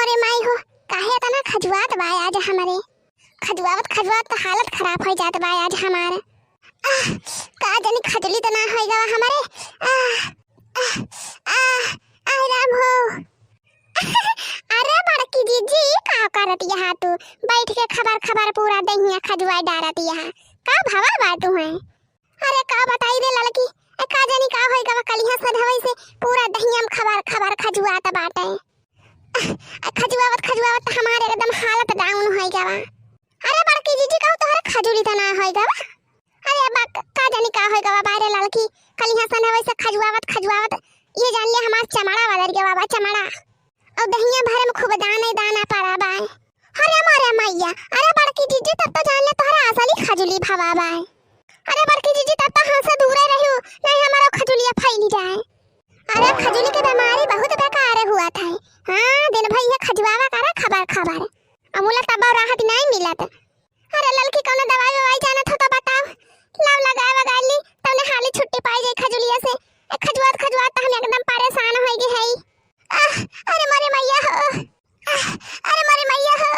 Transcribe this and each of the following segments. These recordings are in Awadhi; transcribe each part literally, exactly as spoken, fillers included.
अरे माई हो, काहे इतना खजुआत बा आज हमरे? खजुआवत खजुआवत त हालत खराब होइ जात बा आज हमार। आह, का जानी खजुली त ना होइ गवा हमरे। आह, आह, आह, आह राम हो। अरे बड़की जीजी, का करत यहाँ तू? बैठ के खबर खबर पूरा दहिया खजुआइ डारत यहाँ। का भवा बा तू है? अरे का बताई रे ललकी, ए का जानी का होइ गवा, कलिहा सधवई से पूरा दहिया में खबर खबर खजुआत बाटे। आ खजुआवत खजुआवत त हमार एकदम हालत down होइ गवा। अरे बड़की जीजी, कहू तोहरे खजुली त ना होइ गवा? अरे बा, का जानी का होइ गवा बा रे ललकी, कलिहा सधवई से खजुआवत खजुआवत ये जान ले हमार चमड़ा बदर गवा बा, चमड़ा। अउ दहिया भरे में खूब दाना दाना पड़ा बा। अरे मोरे मैया, अरे बड़की जीजी, तब तो जान ले तोहरे असली खजुली भवा बा। अरे बड़की जीजी, तब तो हमसे दूरे रहियो, नहीं हमारो खजुलिया फैली जाए। अरे खजुली के बीमारी बहुत बेकार हुआ था। हाँ, दिन भर ये खजुआवा करे खबर खबर। अमूला तब राहत नहीं मिलत। अरे ललकी, कौनो दवाई ववाई जानत हो तो बताओ, लाव लगाए वगाए ली, तौने हाली छुट्टी पाई जाई खजुलिया से। ए खजुआत खजुआत त हम एकदम परेशान होइ गए हई। आह, अरे मोरे मैया हो। आह, अरे मोरे मैया हो।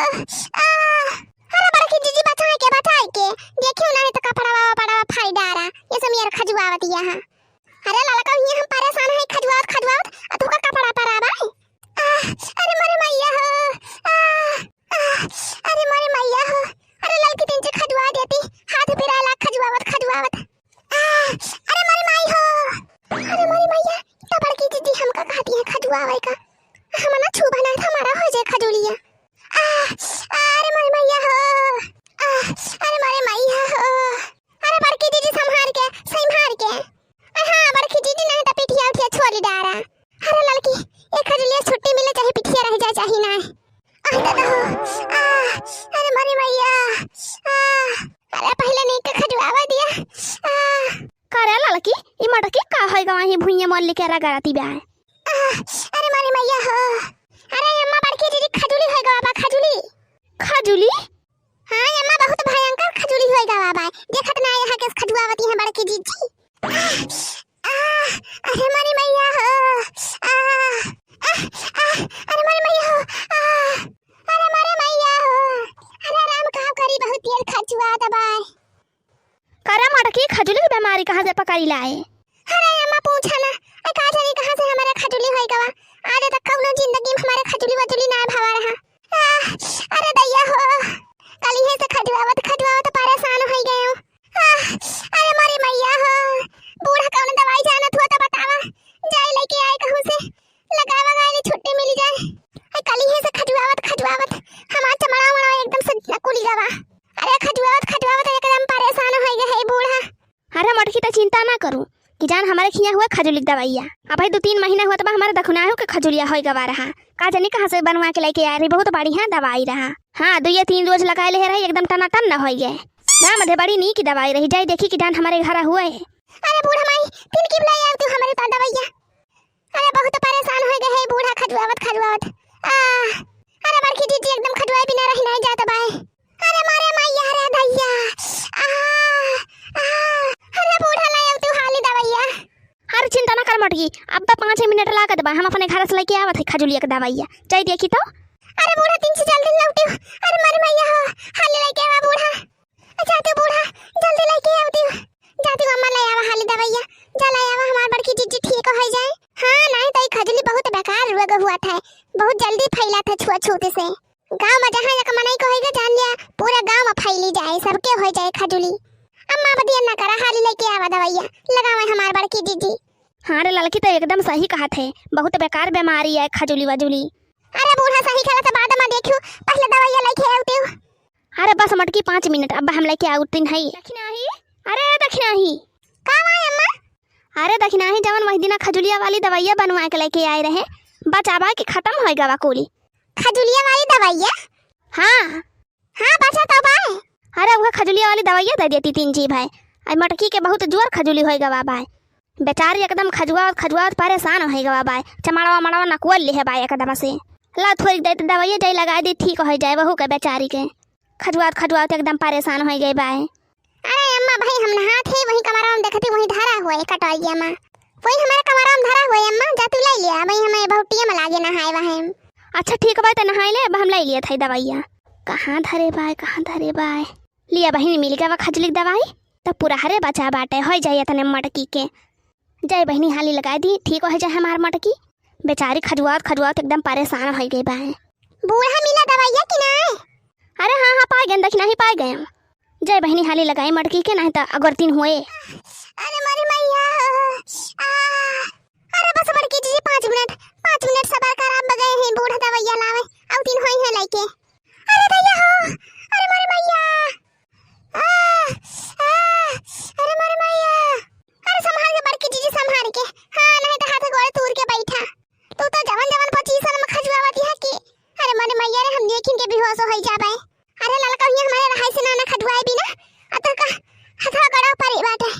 आह, अरे बड़की जीजी, बचाए के, बचाए के। देखियो नहीं तो कपड़ा वपड़ा फाड़ डारा, ये सब यार खजुआवत यहाँ। अरे ललका, ये हम परेशान है खजुआवत खजुआवत, आ तू का कपड़ा पर आवा? आह, अरे मोरे मैया हो। आह, आह, अरे मोरे मैया हो। अरे ललकी, तीन ची खजुआ देती, हाथ पिराला खजुआवत खजुआवत। आह, अरे मोरे माई हो। अरे मोरे मैया, इतना बड़की जीजी हमका कहती है खजुआवे का। हम ना छू बना था, हमारा हो जाए खजुलिया। आह, अरे मोरे मैया हो। आह, अरे मोरे मैया हो। अरे बड़की जीजी, संभार के, संभार के। अरे हाँ, बड़की जीजी, नहीं तो पिठिया उठिया छोली डारा। अरे ललकी, एक खजुलिया छुट्टी मिले, चाहे पिठिया रह जाए, चाहे ना। आह, दादा हो। आह, अरे मोरे मैया। आह, अरे पहिले नीक खजुआवा दिया। आह। का रे ललकी, ई मटकी का होइ गवा ही भुइया मल्ली के रगड़ती बा? आह, अरे मोरे मैया हो। अरे अम्मा, बड़की जीजी, खजुली होइ गवा बा, खजुली। खजुली? हाँ अम्मा, बहुत भयंकर खजुली होइ गवा बा। देखत ना यहाँ के खजुआवती हैं बड़की जीजी। आह, आह, अरे मोरे मैया हो। आह, आह, आह, अरे मोरे मैया हो। आह, अरे मोरे मैया हो। अरे राम, का करी, बहुत तेज खजुआत बा। का रे मटकी, खजुली के बीमारी कहाँ से पकड़ी लाए? अरे अम्मा, पूछा ना, ए का जानी कहाँ से हमारे खजुली होइ गवा। आज तक कौनो जिंदगी में हमारे खजुली वजुली ना भवा रहा। आह, अरे दैया हो, कलिहे से खजुआवत खजुआवत परेशान होइ गए हो। आह, अरे मोरे मैया हो, बूढ़ा कौन दवाई जानत हो तो बतावा, जाए लेके आए कहूँ से, लगावा गाए ले छुट्टी मिली जाए। ए कलिहे से खजुआवत खजुआवत हमार चमड़ा उमड़ा एकदम से कुली गवा। अरे खजुआवत खजुआवत एकदम परेशान होइ गए है बूढ़ा। अरे मटकी, त चिंता ना करू कि जान हमरे खिया हुआ खजुली के दवाइया। अबही दो तीन महीना हुआ तब हमारे दखुनाहू के खजुलिया होइ गवा रहा। का जानी कहाँ से बनवा के लेके आए रही, बहुत बढ़िया दवाई रहा। हाँ, दुइया तीन रोज लगाए ले रही, एकदम टनाटन न होइ गए। राम दे, बड़ी नीक दवाई रही, जाई देखी कि जान हमारे घर हुआ है। अरे बूढ़ा माई, तीन की बुलाई आऊ तू हमारे उतार दवाइया। अरे बहुत परेशान होइ गए है बूढ़ा खजुआवत खजुआवत। आह, अरे बड़की जीजी एकदम खजुआए बिना रही नहीं जात बाए। अरे मोरे मैया रे दैया। आह, आह, अरे बूढ़ा लाई आऊ तू हाली दवाइया। अरे चिंता ना कर मटकी, अब तो पाँच मिनट लागत बा, हम अपने घर से लेके आवत है खजुलिया के दवाइया। जाई देखी तो। अरे बूढ़ा तीन से जल्दी लौटियो। अरे मोरे मैया हो, हाली लेके आवा बूढ़ा। जाती बूढ़ा, जल्दी लेके आवती। जाती अम्मा, ले आवा हाली दवाइया। जा ले आवा, हमार बड़की जीजी ठीक होइ जाए। हाँ, नहीं तो ई खजुली बहुत बेकार रोग हुआ था, बहुत जल्दी फैला था छुआछूत से। गाँव में जहाँ एक मनई को होइगा जान लिया, पूरा गाँव में फैली जाए, सबके होइ जाए खजुली। अम्मा बदिया ना करा, हाली लेके आवा दवाइया, लगावे हमार बड़की जीजी। हाँ रे ललकी, तो एकदम सही कहत है, बहुत बेकार बीमारी है खजुली वजुली। अरे बूढ़ा सही कहत है, बाद में देखियो, पहले दवाइया लेके आवती। अरे बस मटकी पाँच मिनट, अब हम लेके आउतिन हई। दखिनाही, अरे दखिनाही। का बा अम्मा? अरे दखिनाही, जवन वही दिना खजुलिया वाली दवाइया बनवा के लेके आए रहे, बचावा के खतम होइ गवा कुली। खजुलिया वाली दवाइया? हाँ। हाँ, बचा तो बा। अरे उहे खजुलिया वाली दवाइया दे देती तीन जी भाई। आई मटकी के बहुत जोर खजुली होइ गवा बा। बेचारी एकदम खजुआवत खजुआवत परेशान होइ गवा बाय। चमड़वा मड़वा नकुअल लिहे बाय एकदम से। ला थोड़ी देर दवाइया जाई लगाए दी, ठीक होइ जाए वहू के बेचारी के। खजुआवत खजुआवत एकदम परेशान होइ गए बाय। अरे अम्मा भाई, हम नहात ही, वही कमरा में देखती, वही धरा हुआ है कटोरिया में, वही हमारे कमरा में धरा हुआ है अम्मा, जा तू ले लिया भाई, हमें बहुटिया में लागे नहाए वहे। अच्छा ठीक बाय, त नहाई ले, अब हम लाई लियत हई दवाइया। कहाँ धरे बाय, कहाँ धरे बाय? लिया बहिनी, मिल गवा खजुली क दवाई। त पूरा हरे बचा बाटे, होइ जाई एतने मटकी के। जय बहिनी, हाली लगाई दी, ठीक होइ जाए हमार मटकी। बेचारी खजुआत खजुआत एकदम परेशान होइ गई बाय। बूढ़ा, मिला दवाइया कि नाय? अरे हाँ हाँ, पाए गए, दखिना ही पाए गए। जय बहिनी, हाली लगाई मटकी के, नाहीं त अगरतीन हुए। अरे मोरी मैया, आ, अरे बस बड़की जीजी, पाँच मिनट, पाँच मिनट सबर करा, अब गए हैं बूढ़ा दवाइया लावे, अउतीन होई है लइके। अरे दैया हो, अरे मोरी मैया, आ, आ, अरे मोरी मैया, अरे संभार के बड़की जीजी, संभार के, हाँ, नाहीं त हाथ गोड़ तूर के बैठा। तू तो जवन जवन पच्चीस साल में खजुआवत है कि, अरे मोरी मैया रे, हम देखिन के बेहोश होइ जाबे। अरे ललका, हियाँ हमारे रहाई से ना, ना खजुआए बिना, आ तो का हथवा गड़ा परी बाटे।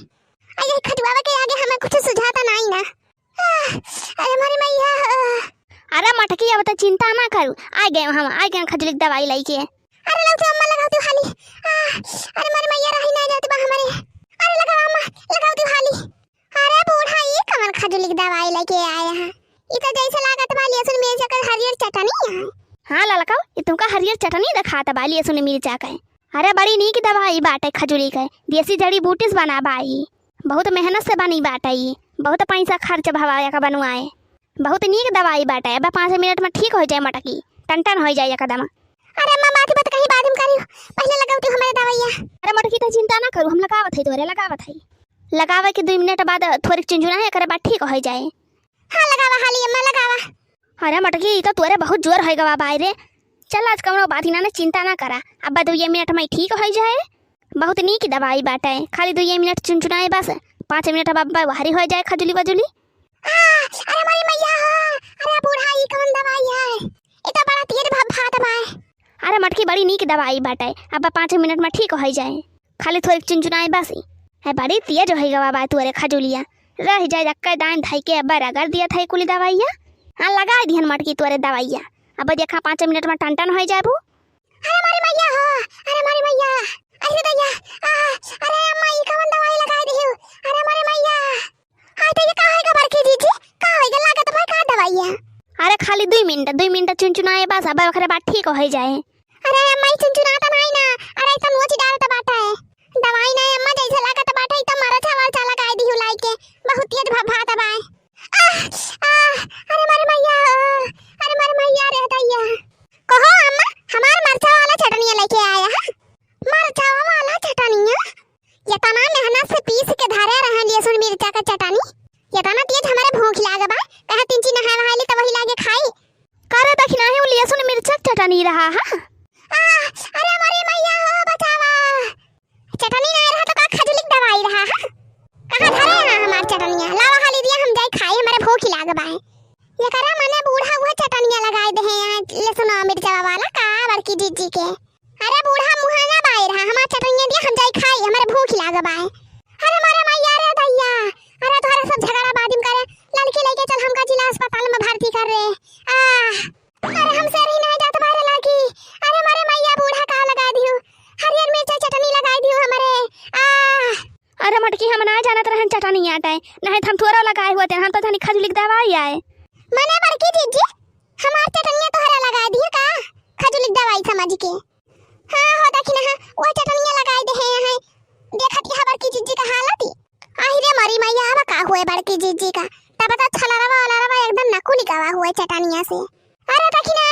आ ये खजुआवे के आगे हमें कुछ सुझाता नाई ना। आह, अरे मोरी मैया, आह। अरे मटकी, अब त चिंता ना करू, आ गए हम, आ गए खजुली क दवाई लइके। अरे लउती अम्मा, लगावती हाली। आह, अरे मोरी मैया, रही ना जात बा हमारे। अरे लगावा अम्मा, लगावती हाली। अरे बूढ़ा, ई कवन खजुली क दवाई लइके आए हैं? ई त जैसे लागत बा लहसुन मिर्चा के हरियर चटनी है। हाँ ललका, ई तुमका हरियर चटनी देखात बा लहसुन मिर्चा के। अरे बड़ी नीक दवाई बाटे खजुली के, देसी जड़ी बूटी से बना बा ई। बहुत मेहनत से बनी बाटे ई, बहुत पैसा खर्च भवा एका बनवाए। बहुत नीक दवाई बाटे, अब पाँच मिनट में ठीक होइ जाए मटकी, टन टन होइ जाए एकदम। अरे अम्मा, बात बात कहीं बाद में करियो, पहिले लगावती हमारे दवाइया। अरे मटकी, त चिंता ना करू, हम लगावत है तोरे, लगावत है। लगावे के दुई मिनट बाद थोड़ी चुनचुना है, एकरे बाद ठीक होइ जाए। हाँ लगावा हाली अम्मा, लगावा। अरे मटकी, ई तो तोरे बहुत जोर होइ गवा बाय रे। चल आज कउनो बात ही ना, ना चिंता ना करा, अब दुइये मिनट में ठीक होइ जाए। बहुत नीक दवाई बाटे, खाली दुइये मिनट चुनचुनाए बस, पाँच मिनट अब भारी होइ जाए खजुली बजुली। आ, अरे मोरी मैया हो, अरे बूढ़ा, ई कवन दवाई है? ई तो बड़ा तेज भभात बाय। अरे मटकी, बड़ी नीक दवाई बाटे, अब पाँच मिनट में ठीक होइ जाए, खाली थोड़ी चुनचुनाए बस। है बड़ी तेज होइ गवा बाय तोरे खजुलिया, रह जाए एक्के दान धइ के अब रगड़ दिया था कुली दवाइया। हाँ लगाए दिहन मटकी तोरे दवाइया, अब देखा पाँच मिनट में टन टन होइ जाबू। अरे मोरी मैया हो, अरे मोरी मैया, अरे दैया, आ, अरे अम्मा, ई कवन दवाई लगाए दिहू? अरे मोरी मैया, हाय दैया, का होइगा बड़की जीजी, का होइगा? लागत भाई का दवाई है? अरे खाली दुई मिनट, दुई मिनट चुनचुनाए बस, अब ओकरे बाद ठीक होइ जाए। अरे अम्मा, ई चुनचुनाता नाई ना, अरे ई त मोची डालत बाटा है। दवाई नाई अम्मा, जैसे लागत बाटा ई त मरचा वरचा लगाए दिहू लाइके, बहुत तेज भभात बाय। आह, आह, अरे मोरी मैया, अरे मोरी मैया रे दैया। कहो अम्मा, हमार मरचा वाला चटनिया लइके आया है। मरचा वाला चटनिया? एतना मेहनत से पीस के धरे रहन लहसुन मिर्चा का चटनी, एतना तेज हमारे भूख लाग बा, कहे तिनची नहाए वहाए ली त वही लागे खाई। करे दखिना ही उ लहसुन मिर्चा क चटनी रहा है। आह, अरे मोरी मैया हो, बचावा। चटनी ना रहा तो का खजुली क दवाई रहा है? कहाँ धरे रहा हमार चटनिया? लावा हाली दिया, हम जाई खाई, हमारे भूख ही लाग बाय। एकरा मने बूढ़ा उहे चटनिया लगाए दे हैं यहाँ लहसुन मिर्चा वाला का बड़की जीजी के। अरे बूढ़ा, मुहा ना बाय रहा, हमार चटनिया दिया, हम जाई खाई, हमारे भूख ही लाग बाय। अरे मोरे मैया रे दैया, अरे तोहरा सब झगड़ा बाजिम करे, लड़की लइके चल हमका जिला अस्पताल में भर्ती कर रे। आह, अरे हमसे रही नहीं जात बाय रे लड़की। अरे मोरे मैया, बूढ़ा का लगा दिहू, हरियर मिर्चा चटनी लगाई दिहू हमरे। आह, अरे मटकी, हम ना जानत रहन चटनी आटे, नहीं त हम तोरा लगाए होते, हम तो तनी खजुली क दवाई आए। मने बड़की जीजी, हमार चटनिया तोहरा लगाए दिए का? खजुली क दवाई समझ के। हाँ हो, देखी ना, हाँ, वो चटनिया लगाए दे हैं यहाँ। देखत यहाँ बड़की जीजी का हालत ही। आहि रे मोरी मैया, अब का हुए बड़की जीजी का? तब तो छलरवा ओलरवा एकदम नकुली गवा हुए चटनिया से। अरे देखी ना,